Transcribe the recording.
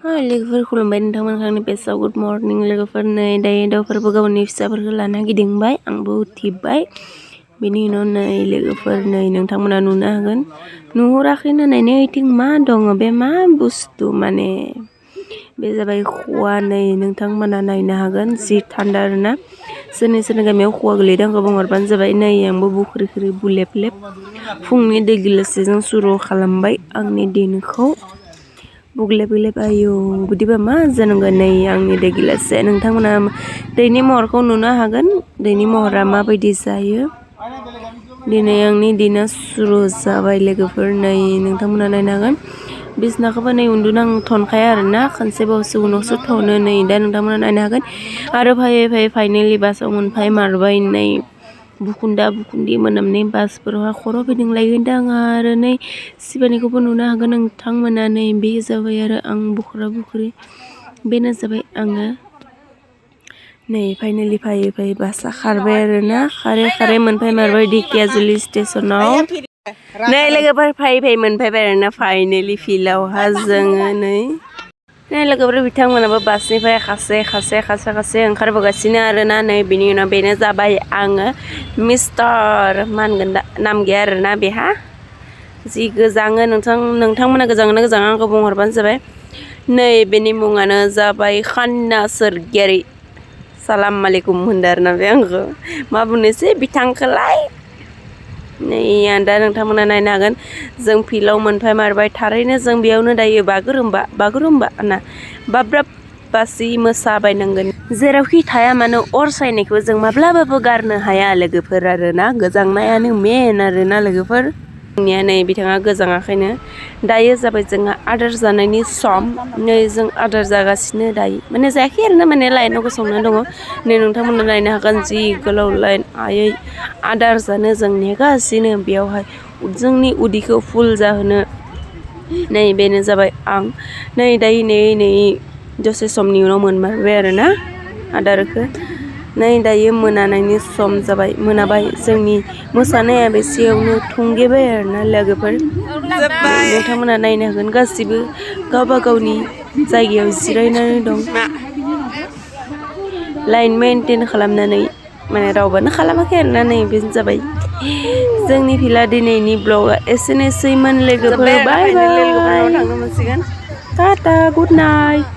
लोगोफोर खुलुमबाय नोंथांमोन आंनि पेजआव गुड मर्निं लोगोफोर नै दायो दाउफोरबो गावनि फिसाफोरखौ लाना गिदिंबाय आंबो उथिबाय बिनि उनाव नै लोगोफोर नै नोंथांमोना नुनो हागोन नुहुराखैनो नायनो इथिं मा दङ बे मा बुस्थु माने बे जाबाय खवा नै नोंथांमोना नायनो हागोन जि थान्दा आरोना सोरनि गामियाव खवा गोलैदों आंखौ बुंहरबानो जाबाय नै आंबो बुख्रि बुलेब लेब फुंनि दै गिलासजों सुरु खालामबाय आंनि दिनखौ बुग्लेब बुलेब आयौ बिदिबा मा जानांगोन नै आंनि दै गिलाससे नोंथांमोना दैनि महरखौ नुनो हागोन दैनि महरा माबायदि जायो दिनै आंनि दिना सुरु जाबाय लोगोफोर नै नोंथांमोना नायनो हागोन बिसनाखौबो नै उन्दुनो आं थनखाया आरोना खनसेबावसो उनावसो थनो नै दा नोंथांमोना नायनो हागोन आरो फैयै फाइनेलि बासाव मोनफाय मारबाय नै बुखुन्दी मोनामनाय बासफोरावहा खर' फिदिंलायगोन दां आरो नै सिबानिखौबो नुनो हागोन नोंथांमोना नै बे जाबाय आरो आं बुख्रि बेनो जाबाय आङो नै फाइनेलि फैयै बासा खारबाय आरोना खारै मोनफाय मारबाय दिकियाजुलि स्टेसनाव नै लोगोफोर फैयै मोनफैबाय आरोना फाइनेलि फिल्डआवहा जोङो नै लोगोफोर बिथांमोनाबो बासनिफ्राय खासे ओंखारबोगासिनो आरोना नै बिनि उनाव बेनो जाबाय आङो मिस्टार मा होनगोन दा नाम गैया आरोना बेहा जि गोजाङो नोंथांमोना गोजाङो आंखौ बुंहरबानो जाबाय नै बेनि मुङानो जाबाय खान्ना सोरगियारि सालाम आलाइकुम होनदों आरोना बे आंखौ मा बुंनोसै बिथांखौलाय नै दा नोंथांमोना नायनो हागोन जों फिल्डआव मोनफाय मारबाय थारैनो जों बेयावनो दायो बागुरुम्बा ना बाब्राब बासि मोसाबायनांगोन जेरावखि थाया मानो अर सायनायखौ जों माब्लाबाबो गारनो हाया लोगोफोर आरोना गोजांनायानो मेन आरोना लोगोफोर जोंनिया नै बिथाङा गोजाङाखैनो दायो जाबाय जोंहा आदार जानायनि सम नै जों आदार जागासिनो दायो माने जायाखै आरोना माने लाइनाव गसंना दङ नै नोंथांमोना नायनो हागोन जि गोलाव लाइन आयै आदार जानो जों नेगासिनो बेयावहाय जोंनि उदैखौ फुल जाहोनो नै बेनो जाबाय आं नै दायो नै दसे समनि उनाव मोनबाय आरोना आदारखौ नै दायो मोनानायनि सम जाबाय मोनाबाय जोंनि मोसानाया बेसेयावनो थुंगेबाय आरोना लोगोफोर नोंथांमोना नायनो हागोन गासिबो गावबा गावनि जायगायाव जिरायनानै दं लाइन मेनटेन खालामनानै माने रावबोनो खालामाखै आरोना नै बेनो जाबाय जोंनि फिला दिनैनि ब्लगा एसेनोसैमोन लोगोफोर बाय बाय टाटा गुड नाइट